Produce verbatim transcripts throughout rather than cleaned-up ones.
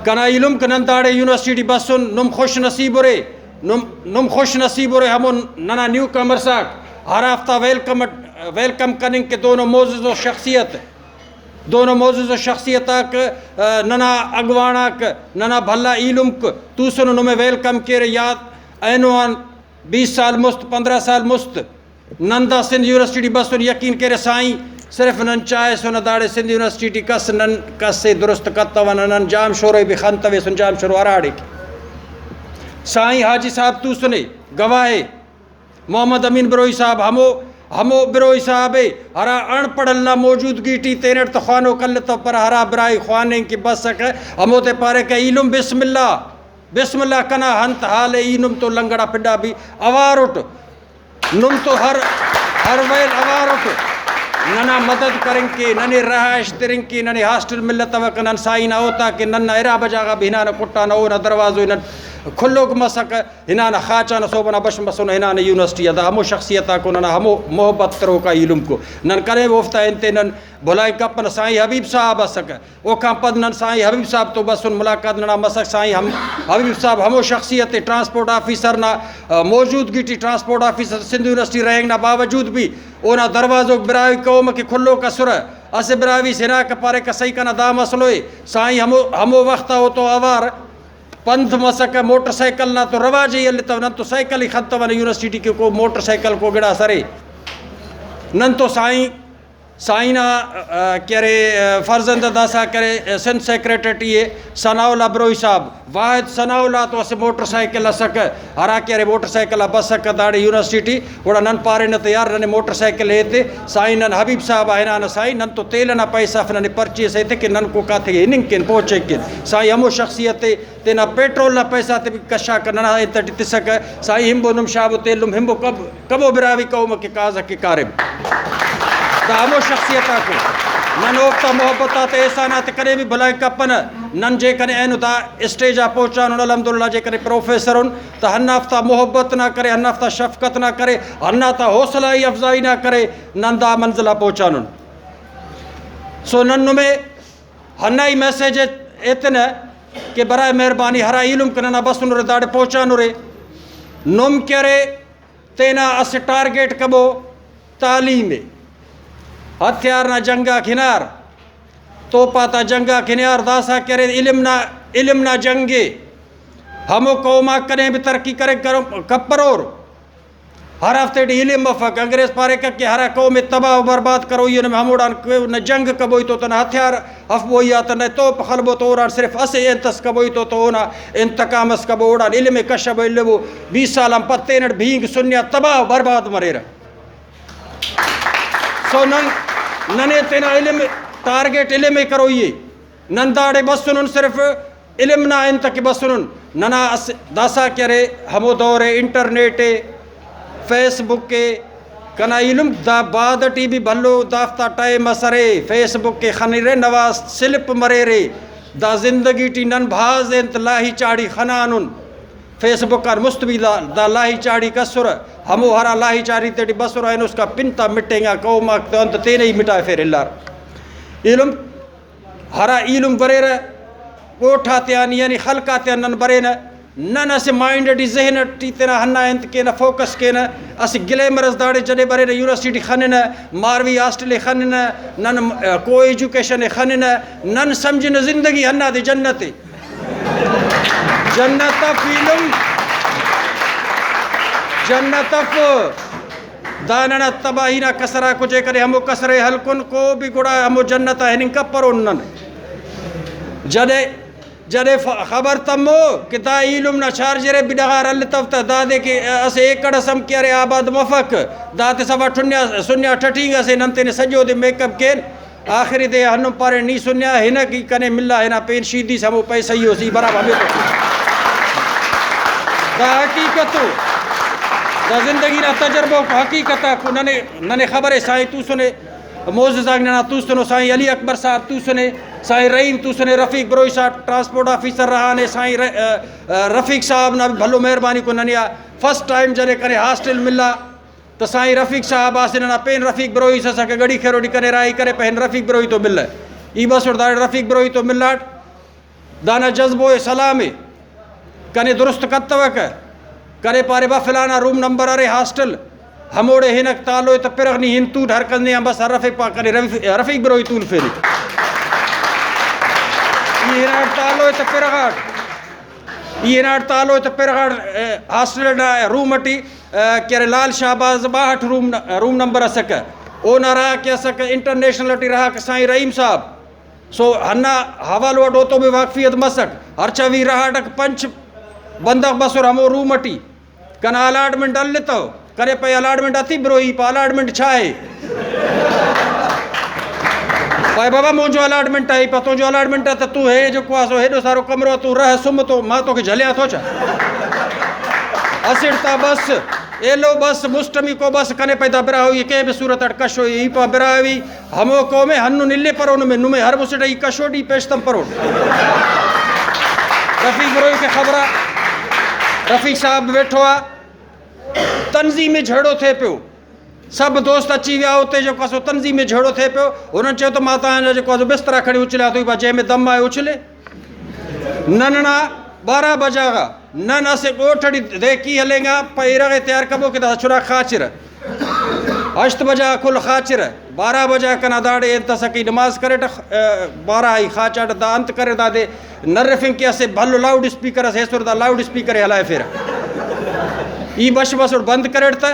کنا ایلم کہ نن داڑے یونیورسٹی ٹی بسن، نم خوش نصیب ارے، نم، نم خوش نصیب ارے ہمو ننا نیو کمرس آک ہرافتا ویلکم اٹ، ویلکم کننگ کہ دونو معزز و شخصیت، دونو معزز و شخصیت آک، آ، ننا اگوان آک، ننا بھلا ایلمک توسنو، نمے ویلکم کیرے۔ یات اینو آن بیس سال مست، پندرہ سال مست نن دا سندھ یونیورسٹی ٹی بسن، یقین کیرے سائیں، صرف نن چاہسنہ داڑے سندھ یونیورسٹی ٹی کس نن کس ءِ درست کتونہ، نن جام شورو ءِ بھی خنتویسن، جام شورو ہراڑے کہ سائیں حاجی صاحب توسنے، گواہ ءِ، محمد امین بروہی صاحب ہمو، ہمو بروہی صاحب ءِ ہرا اڑ پڑھ اللہ موجودگی ٹی تینٹ تہ خوانوک التوپرہ، ہرا براہوئی خواننگ کہ بسکہ ہمودے پاریکہ ایلم بسم اللہ، بسم اللہ کنا انت حال ءِ، ای نم تو لنگڑا پڈا بھی اوار اٹ۔ نم تو ہر، ہر ویل اوار اٹ ننا مدد کرنگ کے، ننے رہائش ترنگ کے، ننے ہاسٹل ملتوکہ، نن سائیں نا اوتاک کہ ننا ارا بجا غا بھی ہنانہ کٹانہ، اونا دروازو نن کھلوک مسکہ، ہنانہ خاچانہ صوب ئنا بش مسنہ، ہنانہ یونیورسٹی آ۔ دا ہمو شخصیت آکو، ننا ہمو محبت تروکا ایلمکو۔ نن کنے اوفتا انتے نن بھلائنگ کپنہ۔ سائیں حبیب صاحب اسکہ، اوکان پد نن سائیں حبیب صاحب تو بسن، ملاقات ننا مسک۔ سائیں ہم، حبیب صاحب ہمو شخصیت ءِ، ٹرانسپورٹ آفیسر نا، آ، موجودگی ٹی، ٹرانسپورٹ آفیسر سندھ یونیورسٹی رہینگ نا باوجود بھی اونا دروازوک براہوئی قوم کہ کھلوک ئسرہ۔ اسہ براہوئی اس ہناکہ پاریکہ سہی کنا دا مسئلہ ءِ۔ سائیں ہمو، ہمو وخت آ اوتو اوار پند مسکہ، موٹر سائیکل نا تو رواج ہی التو، نن تو سائیکل ہی ختمہ یونیورسٹی ٹی کہ کو موٹر سائیکل کو گڑاس ارے۔ نن تو سائیں سائیں نا، آ، کہ ارے، آ، فرزند داسا کہ ارے، آ، سندھ سیکرٹری ءِ ثناء اللہ بروہی صاحب، واحد ثناء اللہ تو اسہ موٹر سائیکل اسکہ، ہرا کہ ارے موٹر سائیکل آ بسکہ داڑے یونیورسٹی ٹی، گڑا نن پارینہ تہ یار ننے موٹر سائیکل ایتے، سائیں نن حبیب صاحب آ ہنانہ سائیں، نن تو تیل ئنا پیسہ اف ننے پرچیز ایتے کہ نن کوکا تے ہننگ کن پہنچنگ کن۔ سائیں ہمو شخصیت ءِ تینا پیٹرول نا پیسہ تے بھی کشاکہ ننا انت ٹی تسکہ۔ سائیں ہنبو نم شابو تیل نم ہنبو کب کبو براہوئی قوم کہ کاز کہ کاریم۔ دا ہمو شخصیت آکو، نن اوفتا محبت آتے احسان آتے کنے بھی بھلائنگ کپنہ۔ نن جے کنے اینو دا اسٹیج آ پہنچانن الحمدللہ، جے کنے پروفیسر ان تہ ہندافتا محبت نا کرے، ہندافتا شفقت نا کرے، ہنداتا حوصلہ افزائی نا کرے نن دا منزل آ پہنچانن۔ سو نن نمے ہندا ہی میسج ایتنہ کہ برائے مہربانی ہرا ایلم کہ ننا بسنرے داڑے پہنچانرے۔ نم کہ ارے تینا اسہ ٹارگٹ کبو تعلیم ءِ، ہتھیار نا جنگ آک ہنار، توپ آتا جنگ آک ہنار، داسہ کہ ارے علم نا، علم نا جنگ ءِ۔ ہمو قوم آک کنے بھی ترقی کرے کرو-، کپرور۔ ہرافتے ٹی علم افک۔ انگریز پاریکہ کہ ہرا قوم ءِ تباہ و برباد کروئی ءِ، نمے ہموڑان کہ نہ جنگ کبوئی تو تہ نہ ہتھیار ہفبوئی آ تہ نہ توپ خلبو تو، اوڑان صرف اسہ انت اس کبوئی تو تہ اونا انتقام اس کبو، اوڑان علم ءِ کشبو البو۔ بیس سال آن پد تینٹ بھینگ سنیا تباہ و برباد مریرہ۔ سو نن، ننے تینا علم، ٹارگٹ علم ءِ کروئی ءِ۔ نن داڑے بسنن صرف علم نا انت کہ بسنن۔ ننا اس داسا کہ ارے ہمو دور ءِ، انٹرنیٹ ءِ، فیس بک ءِ، کنا ایلم دا بعد ٹی بھی بھلو دافتا ٹائم اس ارے، فیس بک ءِ خنرے نوا سلپ مریرے۔ دا زندگی ٹی نن بھاز انت لاہی چاڑی خنانن۔ فیس بک آن مست بھی دا، دا لاہی چاڑی کسرہ، ہمو ہرا لاہی چاڑی تیٹی بسرہ، اینو اسکا پن تا مٹینگا قوم آک تو انت تینے ہی مٹائفیر الار۔ ایلم ہرا ایلم بریرہ، کوٹھ آتیان یعنی خلق آتیان نن برینہ، نن اسہ مائنڈ ٹی، ذہن ٹی تینا ہندا انت کینہ، فوکس کینہ۔ اسہ گلیمر اس داڑے جدے برینہ، یونیورسٹی ٹی خننہ، ماروی ہاسٹل ءِ خننہ، نن، آ، کو ایجوکیشن ءِ خننہ، نن سمجھنہ زندگی ہندادے جنت ءِ۔ جنت اف ایلم، جنت اف۔ دا ننا تباہی نا کسر آکو جے کنے ہمو کسر ءِ ہلکن کو بھی گڑا ہمو جنت آ ہننگ کپرون نن۔ جدے، جدے ف-، خبر تمو کہ دا ایلم نا چارجر ءِ بھی ڈغار التو تہ دادے کہ اسہ ایکڑ اس ہم کہ ارے آباد مفک، دا تے سوا ٹنیا، سنیا ٹٹینگ اسے نن تینے سجو دے میک اپ کین۔ آخری دے آ ہندن پارے، نی سنیا ہنک ای کنے ملا ہنا پین شیدی سے ہمو پیسہ ای او سی برابر ہمے تو۔ دا حقیقت ءِ۔ دا زندگی نا تجربہ ءِ حقیقت آکو ننے، ننے خبر ءِ سائیں توسنے، معزز آک ننا توسنو، سائیں علی اکبر صاحب توسنے، سائیں رحیم توسنے، رفیق بروہی صاحب ٹرانسپورٹ آفیسر رہانے، سائیں ر-، ا، ا، رفیق صاحب نا بھلو مہربانی کو ننے آ فرسٹ ٹائم جنے کنے ہاسٹل ملا۔ تو سائیں رفیق صاحب آ سے ننا پین رفیق بروہی اس اسکہ، گڑی خیر اوٹی کنے راہی کرے پہ ہن رفیق بروہی تو ملہ۔ ای بس اور داڑے رفیق بروہی تو ملاٹ۔ دانا جذبو ءِ سلام ءِ کنے درست کتوکہ۔ کنے پارے، با فلانا روم نمبر ارے ہاسٹل، ہموڑے ہنک تالو ءِ تہ پرغ نی ہنتوٹ، ہر کس نے آن بس ہر رفیق پاک کنے رفیق، رفیق بروئی تولفینے۔ ای ہناٹ تالو ءِ تہ پرغاٹ، ای ہناٹ تالو ءِ تہ پرغاٹ، اے، ہاسٹل نا روم اٹی، اے، کہ ارے لال شہباز باہٹ روم، روم نمبر اسکہ، اونا راہ کہ اسکہ انٹرنیشنل اٹی راہ کہ سائیں رحیم صاحب۔ سو ہندا حوالو اٹ اوتو بھی واقفیت مسک۔ ہرچا وی راہٹک پنچ بندغ بسر ہمو روم اٹی۔ کنا الاٹمنٹ التو، کنے پائے الاٹمنٹ اتی بروئی، پا الاٹمنٹ چائے۔ پائے بابا مونجو الاٹمنٹ آئی، پا تونجو الاٹمنٹ آتا تو ہے جو کواسو ہیڈو سارو کمرو تو رہ سم تو ما تو کہ جھلیا تو چا۔ اسٹ تا بس، ایلو بس، مسٹمی کو بس، کنے پیدا براہوئی، کہ بے صورت اٹ کشوئی، ای پا براہوئی۔ ہمو قوم ءِ ہندن الیپرو نمے، نمے ہر مسٹ ای کشوٹ ای پیشتمپروٹ۔ رفیق بروئی کہ خبرہ، رفیق صاحب بیٹھو آ، تنظیم جھیڑو تھے پیو۔ سب دوست اچی ویا ہوتے جو کسو تنظیم جھیڑو تھے پیو۔ انہاں چے تو ماتا جو کسو بسترا کھڑی اچلے تو با جے میں دم آئے اچلے۔ نن ننا بارہ بجہ غا نن اسہ گوٹھ اٹی دیکی ہلینگا، پہ ارغ ءِ تیار کبو کہ داسا چنا خاچرہ۔ ہشت بجہ کل خاچرہ، بارہ بجہ کنا داڑے انت اسکہ ای نماز کریٹہ، بارہ ای خاچاٹہ، دا انت کریر دادے نرفنگ کہ اسہ بھلو لاؤڈ اسپیکر اسے ایسر، دا لاؤڈ اسپیکر ءِ ہلائفیرہ۔ ای بش بسٹ بند کریٹ تہ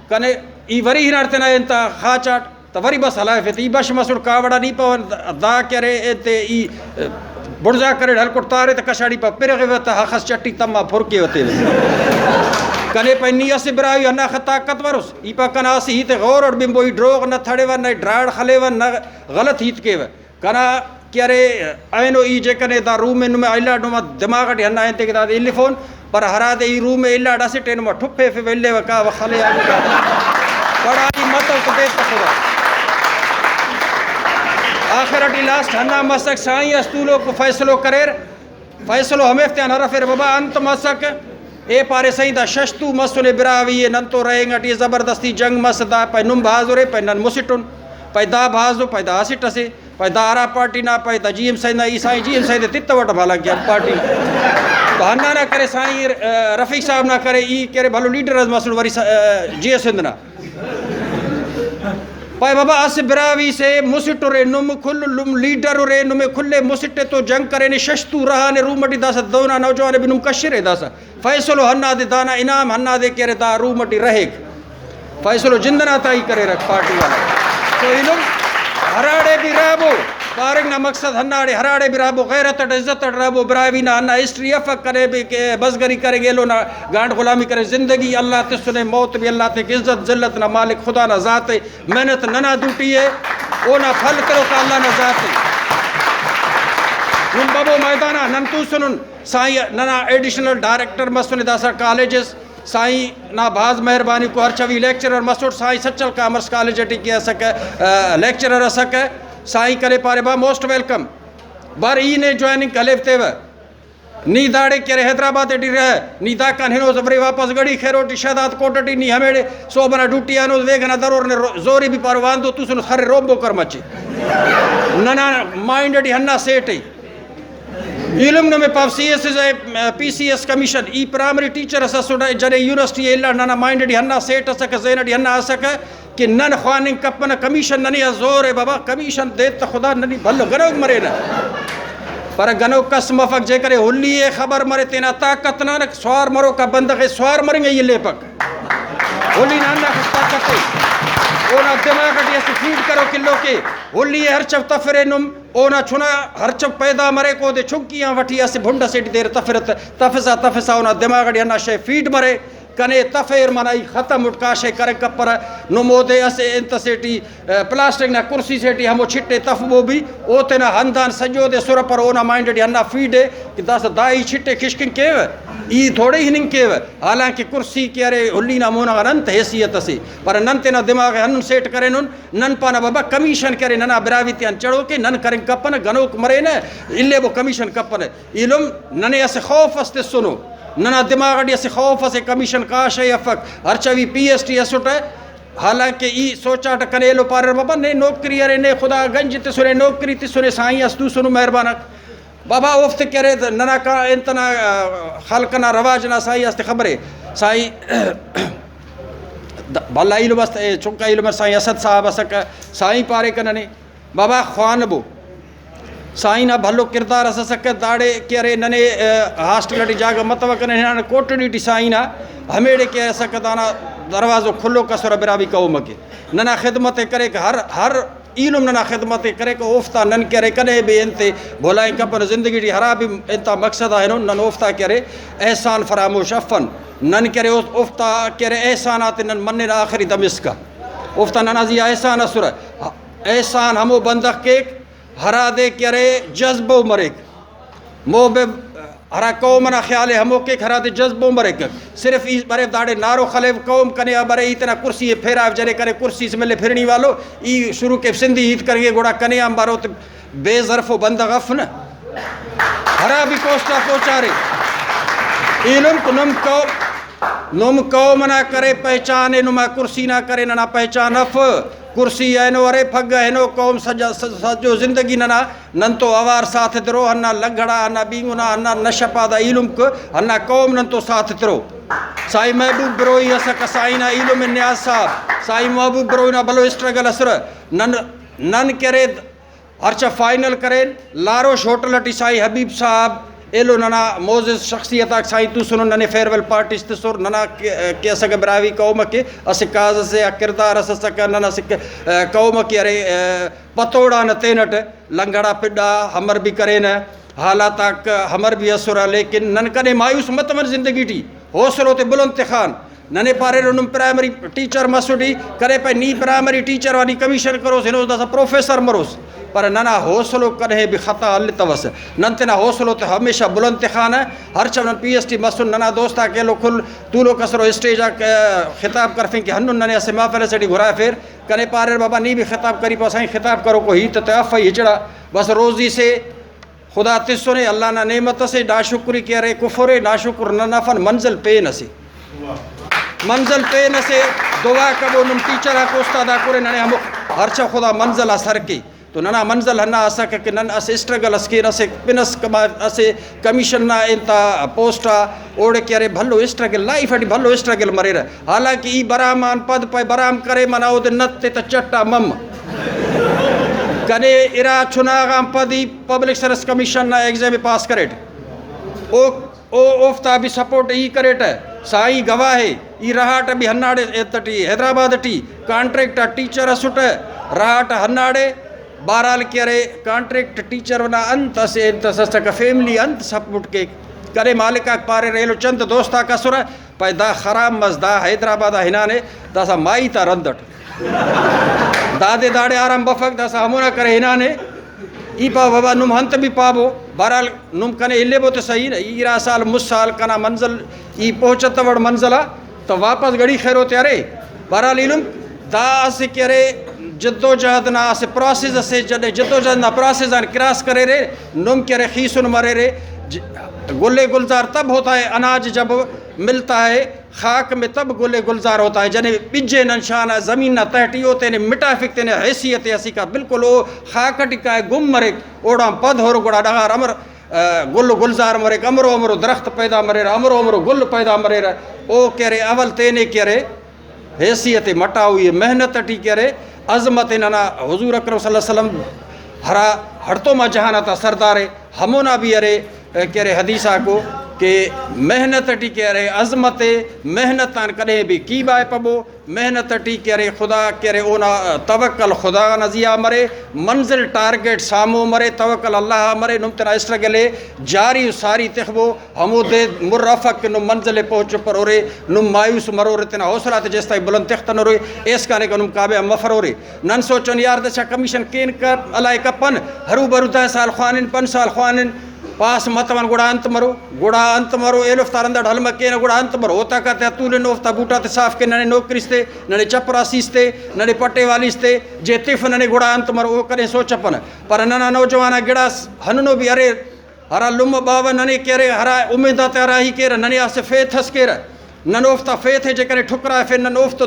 کنے ای وری ہناٹ تینا انت خاچاٹ۔ تہ وری بس ہلائفے تہ ای بش مسڑ کاوڑا نی پاوہ دا کہ ارے انتے ای بڑزا کریڑ ہلکٹ تارے تہ کشاڑی پا پرغیوہ تہ ہخس چٹی تما پھر کیوہ تیوہ۔ کنے پائے نی اسہ براہوئی ہندا خہ طاقتور اس، ای پا کنا اسہ ہیتے غور اٹ بنبو، ای ڈروغ نہ تھڑیوہ، نہ ڈراڑ خلیوہ، نہ غلط ہیت کیوہ۔ کنا کہ ارے اینو ای جے کنے دا روم ءِ نما الاٹ نما دماغ اٹی ہندا انتے کہ دادے الفون، پر ہرادے ای روم ءِ الاٹ اسٹ ءِ نما ٹھپ ایفیوہ الیوہ کاوہ خلے آ گڑا پڑھائی متو تو بے تخوہ۔ آخر اٹی لاسٹ ہندا مسک سائیں اس تولوک فیصلو کریر۔ فیصلو ہمیفتیان ہرفر بابا انت مسک؟ اے پارے سائیں دا شش تو مسنے براہوئی ءِ، نن تو رہینگ اٹی زبردستی جنگ مس، دا پائے نم بھاز ارے، پائے نن مسٹن، پائے دا بھاز ءُ، پائے دا اسٹ اسے، پائے دا ہرا پارٹی نا، پائے دا جی ایم سائیں نا، ای سائیں جی ایم سائیں دے تتوٹہ حالانکہ ہم پارٹی تو ہندانا کرے سائیں، آ، رفیق صاحب نا کرے، ای کرے بھلو لیڈر اس مسڑ وری سا-، آ، جی ایس ہند نا۔ پائے بابا اسہ براہوئی سے مسٹ ارے، نم کل لم لیڈر ارے، نمے کل ءِ مسٹ ءِ تو جنگ کرینے، شش تو رہانے روم اٹی، داسہ دونا نوجوان ءِ بھی نم کشرے داسہ۔ فیصلو ہندادے دانا انعام ہندادے کہ ارے دا روم اٹی رہیک۔ فیصلو جند ئنا تائی کریرک پارٹی والا۔ تو ایلم ہراڑے بھی رہبو، پارنگ نا مقصد ہنداڑے، ہراڑے بھی رہبو غیرت اٹ عزت اٹ رہبو، براہوئی نا ہندا ہسٹری افک، کنے بھی کہ بزگری کرے، ایلو نا گانڈ غلامی کرے، زندگی اللہ تسنے، موت بھی اللہ تیک، عزت ذلت نا مالک خدا نا ذات ءِ، محنت ننا دوٹی ءِ، اونا پھل تروکا اللہ نا ذات ءِ۔ نم ببو میدان آ نن توسنن۔ سائیں ننا ایڈیشنل ڈائریکٹر مسنے داسہ کالجز، سائیں نا بھاز مہربانی کو، ہرچوی لیکچرر مسٹ، سائیں سچل کامرس کالج ٹی کہ اسکہ، آ، لیکچرر اسکہ، سائیں کنے پارے با موسٹ ویلکم، بر ای نے جوائننگ کلیو تیوہ۔ نی داڑے کہ ارے حیدرآباد ٹی رہ، نی داکان ہنوس ورے واپس گڑی خیروٹ ٹی شہداد کوٹ ٹی، نی ہمیڑے صوب ئنا ڈیوٹی آ ہنوس، ویگ ئنا درور نے رو-، زوری بھی پارو آندو توسنس خرے رومبو کر مچے۔ ننا مائنڈ ٹی ہندا سیٹ ءِ۔ ایلم نمے پاو سی ایس ایس، پی سی ایس کمیشن، ای پرائمری ٹیچر اس اسٹ، جنے یونیورسٹی ءِ الا، ننا مائنڈ ٹی ہندا سیٹ اسکہ، ذہن ٹی ہندا اسکہ کہ نن خواننگ کپنہ، کمیشن ننے آ زور ءِ بابا، کمیشن دے تہ خدا ننی بھلو گنوک مرینہ۔ پر گنوک کس مفک، جے کرے ہلی ءِ خبر مرے تینا طاقت نا، سوار مروکا بندغ ءِ سوار مرنگ ءِ الیپک۔ ہلی نا ہندا کس طاقت ءِ۔ اونا دماغ ٹی اسہ فیڈ کرو کلو کہ ہلی ءِ ہرچو تفرے نم، اونا چنا ہرچو پیدا مریک، اودے چنکی آن وٹی اسہ بھنڈ اسے ٹی دیر تفرہ تہ، تفسا تفسا اونا دماغ ٹی ہندا شے فیڈ مرے۔ کنے تفیر منہ ای ختم اٹ کاشے کرک کپرہ۔ نم اودے اسہ انت سے ٹی، آ، پلاسٹک نا کرسی سے ٹی ہمو چھٹے تفبو بھی، او تینا ہندان سجو دے سرپر، اونا مائنڈ ٹی ہندا فیڈ ءِ کہ داسہ دا ای چھٹے کشکنگ کیوہ، ای تھوڑے ہننگ کیوہ۔ حالانکہ کرسی کہ ارے ہلی نا مونا غان انت حیثیت اسے، پر نن تینا دماغ ءِ ہندن سیٹ کرینن، نن پانہ بابا کمیشن کہ ارے ننا براہوئی تیان چڑوکے، نن کرنگ کپنہ، گنوک مرینہ، الیبو کمیشن کپنہ۔ ایلم ننے اسہ خوف اس تسنو، ننا دماغ ٹی اسہ خوف اسے، کمیشن کاشے افک، ہرچوی پی ایس ٹی اسٹ ءِ، حالانکہ ای سوچاٹہ کنے ایلو پاریر بابا نے نوکری ارے، نے خدا گنج تسنے، نوکری تسنے، سائیں اس توسنو مہربانک۔ بابا اوفتے کہ ارے ننا کا انت نا، آ، خلق نا رواج نا سائیں استے خبرے۔ سائیں بھلا ایلم است، اے چنکا ایلم است، سائیں اسد صاحب اسکہ، سائیں پاریکہ ننے بابا خوانبو۔ سائیں نا بھلو کردار اس اسکہ داڑے کہ ارے ننے، آ، ہاسٹل ٹی جاگہ متوکہ، ننے ہنانہ کوٹڑی ٹی سائیں نا ہمیڑے کہ اسکہ دانا دروازو کھلوک اسرہ براہوئی قوم کہ ننا خدمت ءِ کریکہ، ہر، ہر ایلم ننا خدمت ءِ کریکہ، اوفتا نن کہ ارے کنے بھی انت ءِ بھلائیں کپنہ زندگی ٹی، ہرا بھی انتا مقصد آ ہنون نن اوفتا کہ ارے احسان فراموش افن۔ نن کہ ارے اوفتا کہ ارے احسان آتے نن مننہ آخری دمسکا۔ اوفتا ننا زی آ احسان اسرہ۔ احسان ہمو بندغ کیک ہرادے کہ ارے جذبو مریک۔ محب ہرا قوم ئنا خیال ءِ ہمو کیک ہرادے جذبو مریک۔ صرف ای بریو داڑے نعرو خلیو قوم کنے آ برے ای تینا کرسی ءِ پھیرائو جنے کنے کرسی سے ملے پھرنی والو ای شروع کیو سندھی ہیت کننگے گڑا کنے آن بارو تے بے ظرف و بندغ اف نہ۔ ہرا بھی پوسٹ آ پوچارے ایلم نم قوم نم قوم ئنا کرے پہچان ءِ، نما کرسی نا کرے ننا پہچان اف۔ کرسی اینو ارے پھگہ ہنو قوم سجا-، س-، سجو زندگی ننا ننتو اوار ساتھ ترو، ہندا لنگڑا، ہندا بینگنا، ہندا نشہ پادا ایلمک، ہندا قوم ننتو ساتھ ترو۔ سائیں محبوب بروہی اسکہ، سائیں نا ایلم نیاز صاحب، سائیں محبوب بروہی نا بھلو اسٹرگل اسرہ۔ نن، نن کہ ارے ہرچا فائنل کرین، لاروش ہوٹل ٹی سائیں حبیب صاحب ایلو ننا معزز شخصیت آک سائیں توسنن، ننے فیئر ویل پارٹیز تسر، ننا کہ، کہ اسکہ براہوئی قوم کہ اسہ کاز اسے آ کردار اس اسکہ، نن اسہ ک-، قوم کہ ارے پتوڑان تینٹ لنگڑا پڈا ہمر بھی کرینہ، حالات آک ہمر بھی اسرہ، لیکن نن کنے مایوس متون زندگی ٹی، حوصلو تے بلند تخان۔ ننے پاریرو نم پرائمری ٹیچر مسٹی، کرے پائے نی پرائمری ٹیچر آ نی کمیشن کروس، ہنوس داسہ پروفیسر مروس، پر ننا حوصلو کنے بھی خطا ہلتوس۔ نن تینا حوصلو تے ہمیشہ بلند تخانہ۔ ہر چم نن پی ایس ٹی مسن، ننا دوست آک ایلو کل تولوک اسرو اسٹیج آک، آ، خطاب کرفنگ کہ ہندن ننے اسہ محفل اسے ٹی گھرائفیر، کنے پاریر بابا نی بھی خطاب کریپہ، سائیں خطاب کروکو ہیت تے افئی ہچڑا، بس روزی سے خدا تسنے، اللہ نا نعمت اسے، ناشکری کہ ارے کفر اے، ناشکر نن افن، منزل پین اسے۔ منزل پین اسے، دعا کبو نم ٹیچر آک استاد آک ارے، ننے ہمو ہرچا خدا منزل آ سر کے۔ تو ننا منزل ہندا اسکہ کہ نن اسہ اسٹرگل اس کین، اسہ پن اس کما-، اسہ کمیشن نا انتا پوسٹ آ اوڑے کہ ارے بھلو اسٹرگل، لائف ٹی بھلو اسٹرگل مریرہ۔ حالانکہ ای برام آن پد پائے برام کرے منا اودے نت تے تہ چٹ آ مم۔ کنے ارا چناغ آن پد ای پبلک سروس کمیشن نا ایگزام ءِ پاس کریٹ۔ او، او، اوفتا بھی سپورٹ ای کریٹہ۔ سائیں گواہ ءِ، ای رہاٹ بھی ہنداڑے انت ٹی حیدرآباد ٹی کانٹریکٹ آ ٹیچر اسٹہ، رہاٹ ہنداڑے۔ بہرحال کہ ارے کانٹریکٹ ٹیچر نا انت اسہ انت اس اسکہ، فیملی انت سپورٹ کیک۔ کنے مالک آک پاریرہ ایلو چند دوست آک اسرہ، پائے دا خراب مس، دا حیدرآباد آ ہنانے، داسہ مائی تا رند اٹ۔ دادے داڑے آرام بفک، داسہ ہمونا کرے ہنانے۔ ای پاو بابا نم انت بھی پابو، بہرحال نم کنے الیبو تے صحیح نہ، ای ارا سال مس سال کنا منزل ای پہنچتہ وڑ منزل آ، تو واپس گڑی خیروتے ارے۔ بہرحال ایلم دا اسہ کہ ارے جدوجہد نا اسہ پراسس اسے، جدے جدوجہد نا پراسس آن کراس کریرے، نم کہ ارے خیسن مریرے، ج-، گل گلزار تب ہوتا ہے اناج جب ملتا ہے، خاک میں تب گل گلزار ہوتا ہے، جنے بجے نن شان آ زمین نا تہٹی او تینے مٹافک، تینے حیثیت اسیکا بالکل او خاک ٹی کائے گم مریک، اوڑان پد ہر گڑا ڈغار امر، آ، گل و گلزار مریک، امرو امرو درخت پیدا مریرہ، امرو امرو گل پیدا مریرہ، او کہ ارے اول تینے کہ ارے حیثیت مٹاؤ یہ محنت ٹی کہ ارے عظمت ننا حضور اکرم صلی اللہ علیہ وسلم ہرا ہڑتوما جہان آتا سردار ءِ، ہمونا بھی ارے، کہ ارے حدیث آکو کہ محنت ٹی کہ ارے عظمت ءِ، محنت آن کنے بھی کی بائے پبو، محنت ٹی کہ ارے خدا کہ ارے اونا توکل خدا نا زیہا مرے، منزل ٹارگٹ سامو مرے، توکل اللہ آ مرے، نم تینا اسٹرگل ءِ جاری و ساری تخبو، ہمودے مر افک کہ نم منزل ءِ پہنچ پرورے، نم مایوس مرورے، تینا حوصلہ تے جیستا بلند تختنورے، ایسکانے کہ نم کامیاب مفرورے۔ نن سوچن یار دچا کمیشن کین کر، الائے کپن، ہرو برو دہ سال خوانن، پنچ سال خوانن، پاس متون گڑا انت مرو، گڑا انت مرو، ایلوفتا رند اٹ ہلمہ کینہ گڑا انت مرو، اوتا کاتے آ تولن، اوفتا بوٹاتے صاف کین، ننے نوکریس تے، ننے چپراسیس تے، ننے پٹے والیس تے، جے تف ننے گڑا انت مرو، او کنے سوچپنہ۔ پر ننا نوجوان آ گڑاس ہندنو بھی اریر، ہرا لمہ باوہ ننے کہ ارے، ہرا امید آتے ہرا ہی کیرہ، ننے اسہ فیتھ اس کیرہ، نن اوفتا فیتھ ءِ جے کنے ٹھکرائفین، نن اوفتے،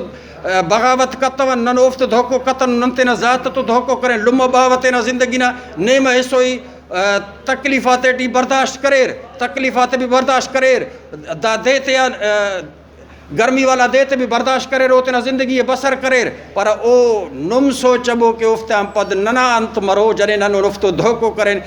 آ، بغاوت کتون، نن اوفتے دھوکو کتون، نن تینا ذات تو دھوکو کرین، لمہ باوہ تینا زندگی نا نیمہ حصو ای تکلیف آتے ٹی برداشت کریر، تکلیف آتے بھی برداشت کریر، دا دے تے آ، گرمی والا دے تے بھی برداشت کریر، او تینا زندگی ءِ بسر کریر، پر او نم سوچبو کہ اوفتان پد ننا انت مرو، جنین ہندن اوفتو دھوکو کرین۔